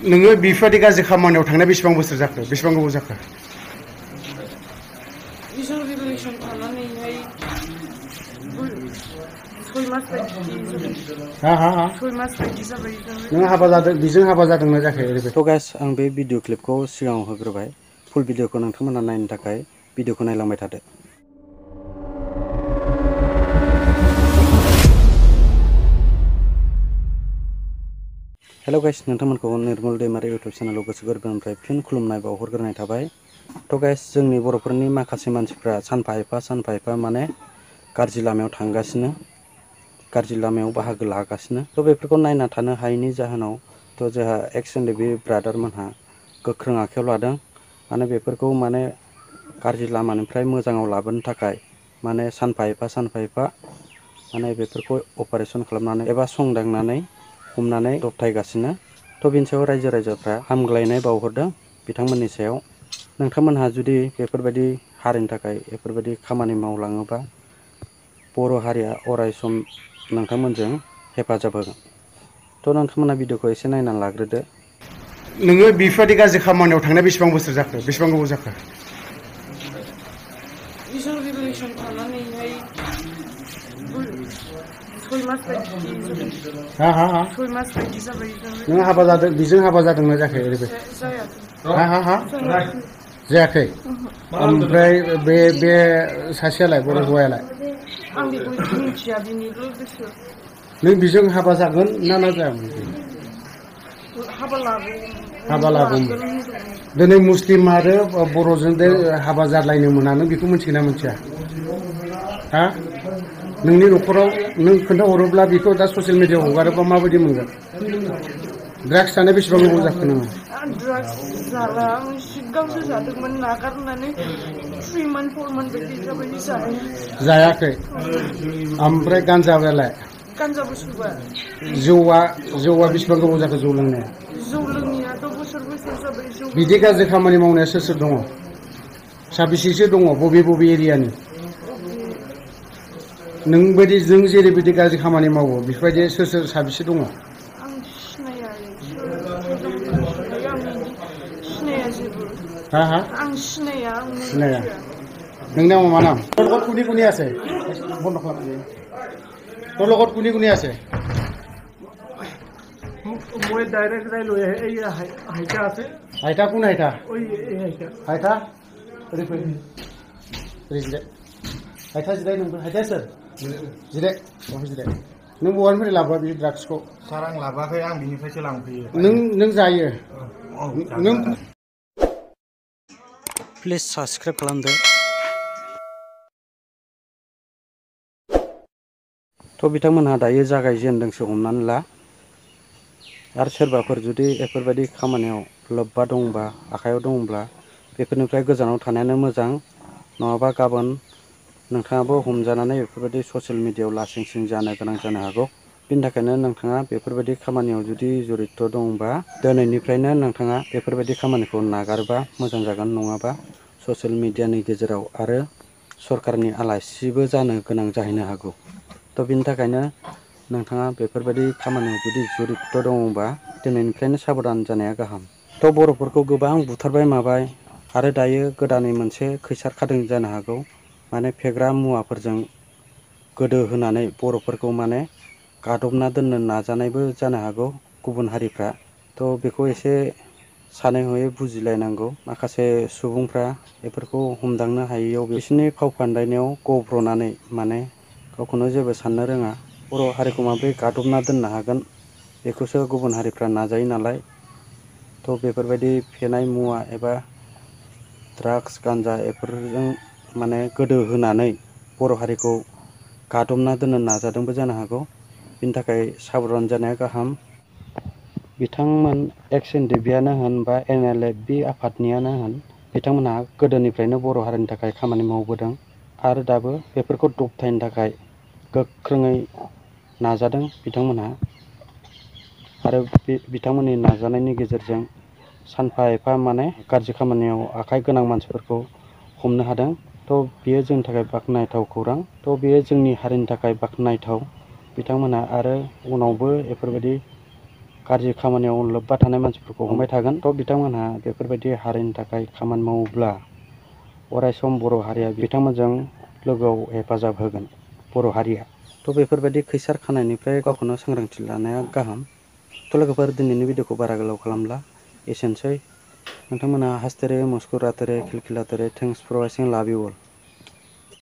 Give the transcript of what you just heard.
नोङो बेफोरबायदि गाज्रि खामानियाव थांनाय बेसेबां बोसोर जाखो बेसेबां गोबाव जाखो? बिजों रिलेसन थानानैहाय 6 मास बायदि जाबाय। हा हा हा 6 मास बायदि जाबाय नों हाबा जादों बेजों हाबा जादोंना जायाखै ओरैबायदि? थ' गाइस आं बे भिडिअ क्लिपखौ सिगाङाव होग्रोबाय। फुल भिडिअखौ नोंथांमोना नायनो थाखाय भिडिअखौ नायलांबाय थादो। हेल' गाइस, नोंथांमोनखौ निर्मल दैमारि इउटुब चेनेलाव गोसो गोरबोनिफ्राय फिन खुलुमनाय बावहरग्रोनाय थाबाय। थ' गाइस, जोंनि बर'फोरनि माखासे मानसिफ्रा सानफा एफा माने गाज्रि लामायाव थांगासिनो, गाज्रि लामायाव बाहागो लागासिनो। थ' बेफोरखौ नायना थानो हायैनि जाहोनाव जोंहा एक्स एनडेबि ब्रादारमोनहा गोख्रों आखायाव लादों। माने बेफोरखौ माने गाज्रि लामानिफ्राय मोजाङाव लाबोनो थाखाय माने सानफा एफा माने बेफोरखौ अपारेसन खालामनानै एबा संदांनानै हमनानै दबथायगासिनो। थ' बेनि सायाव रायजो राजाफ्रा हामग्लायनाय बावहरदों बिथांमोननि सायाव। नोंथांमोनहा जुदि बेफोरबायदि हारिनि थाखाय बेफोरबायदि खामानि मावलाङोबा बर' हारिया अराय सम नोंथांमोनजों हेफाजाब होगोन। थ' नोंथांमोना भिडिअखौ एसे नायनानै लाग्रोदो। नोङो बेफोरबायदि गाज्रि खामानियाव थांनाय बेसेबां बोसोर जाखो बेसेबां गोबाव जाखो? बिजों रिलेसन थानानैहाय 6 मास बायदि जाबाय। हा हा हा 6 मास बायदि जाबाय। नों हाबा जादों बेजों हाबा जादोंना जायाखै ओरैबायदि? जायाखै। हा हा हा जायाखै। ओमफ्राय बे सासेयालाय बर' हौवायालाय? आं बेखौ मिथिया, बिनिल' गोसो। नों बेजों हाबा जागोन ना जायामोन? हाबा हाबा लागौमोन। होनदोंमोन। दिनै मुस्लिम आरो बर'जों हाबा जालायनो मोना, नों बेखौ मिथिगोना मिथिया? हा? नोंनि न'खराव नों खोन्थाहरोब्ला बेखौ दा ससियेल मिडियाआव हगारोबा माबायदि मोनगोन? ड्राग्स जानाय बेसेबां गोबाव जाखो नोङो? आं ड्राग्स जाला, आं सिगांसो जादोंमोन, नागारनानै 3 मान्थ 4 मान्थ बायदि जाबाय जाया। जायाखै। ओमफ्राय गान्जायालाय? गान्जाबो सोबा। जौआ बेसेबां गोबाव जाखो जौ लोंनाया? जौ लोङैयाथ' बोसोर जाबाय। जौ बिदि गाज्रि खामानि मावनाया सोर दङ? साबेसेसो दङ? बबे एरियानि? नों जेरैबायदि गाज्रि खामानि मावो बेफोरबायदि सोर साबेसे दङ? आं सिनाया, आं बिदि सिनाया जेबो। हा हा? आं सिनाया, आं सिनाया। मिथिया। नोंनि नामा मा नाम? তোর লগত কোনি আছে? বন্ধ কর। তোর লগত কোনি আছে? মই ডাইরেক্ট যাই লৈ আহে, এই হাইটা আছে। হাইটা কোন হাইটা? ওই এই হাইটা। হাইটা? ओरै फै। ओरै जिराय। हायथा जिराय नोंबो। हायथा सोर? जिराय। जिराय। नों बहानिफ्राय लाबोआ बे ड्राग्सखौ? सार आं लाबोआखै, आं बिनिफ्रायसो लांफैयो। नों जायो? नों प्लिज साबस्क्राइब खालामदो। थ' बिथांमोनहा दायो जागायजेनदोंसो हमनानै ला। आरो सोरबाफोर जुदि बेफोरबायदि खामानियाव लोब्बा दंबा, आखायाव दंब्ला बेफोरनिफ्राय गोजानाव थानायानो मोजां। नङाबा गाबोन नोंथाङाबो हमजानानै बेफोरबायदि ससियेल मिडियायाव लासिं सिं जानो गोनां जानो हागौ। बिनि थाखायनो नोंथाङा बेफोरबायदि खामानियाव जुदि जरित' दंबा दिनैनिफ्रायनो नोंथाङा बेफोरबायदि खामानिखौ नागारबा मोजां जागोन। नङाबा ससियेल मिडियानि गेजेराव आरो सरकारनि आलासिबो जानो गोनां जाहैनो हागौ। थ' बिनि थाखायनो नोंथाङा बेफोरबायदि खामानियाव जुदि जरित' दङबा दिनैनिफ्रायनो साबधान जानाया गाहाम। थ' बर'फोरखौ गोबां बुथारबाय माबाय आरो दायो गोदानै मोनसे खैसार खादों जानो हागौ। माने फेग्रा मुवाफोरजों गोदो होनानै बर'फोरखौ माने गादबना दोननो नाजानायबो जानो हागौ गुबुन हारिफ्रा। थ' बेखौ एसे सानै हयै बुजिलायनांगौ। माखासे सुबुंफ्रा बेफोरखौ हमदांनो हायैयाव बिसोरनि फाव फान्दायनायाव गब्र'नानै माने गावखौनो जेबो साननो रोङा। बर' हारिखौ माबोरै गादबना दोननो हागोन बेखौसो गुबुन हारिफ्रा नाजायो नालाय। थ' बेफोरबायदि फेनाय मुवा एबा ड्राग्स गान्जा बेफोरजों माने गोदो होनानै बर' हारिखौ गादबना दोननो नाजादोंबो जानो हागौ। बिनि थाखाय साबधान जानाया गाहाम। बिथांमोन एक्स एनडेबिआनो होन बा NLF-B आफादनियानो होन, बिथांमोनहा गोदोनिफ्रायनो बर' हारिनि थाखाय खामानि मावबोदों आरो दाबो बेफोरखौ दबथायनो थाखाय गोख्रोङै नाजादों बिथांमोनहा। आरो बिथांमोननि नाजानायनि गेजेरजों सानफा एफा माने गाज्रि खामानियाव आखाइ गोनां मानसिफोरखौ हमनो हादों। थ' बेयो जोंनि थाखाय बाख्नायथाव खौरां। थ' बेयो जोंनि हारिनि थाखाय बाख्नायथाव। बिथांमोनहा आरो उनावबो बेफोरबायदि गाज्रि खामानियाव लोब्बा थानाय मानसिफोरखौ हमबाय थागोन। थ' बिथांमोनहा बेफोरबायदि हारिनि थाखाय खामानि मावोब्ला अरायसम बर' हारिया बिथांमोनजों लोगोआव हेफाजाब होगोन बर' हारिया। थ' बेफोरबायदि खैसार खानायनिफ्राय गावखौनो सांग्रांथि लानाया गाहाम। थ' लोगोफोर दिनैनि भिडिअखौ बारा गोलाव खालामला, एसेनोसै। नोंथांमोनहा हासथेरे मुस्कुरातेरे खिलखिलातेरे थेंक्स फर वाचिं, लाभ इउ अल।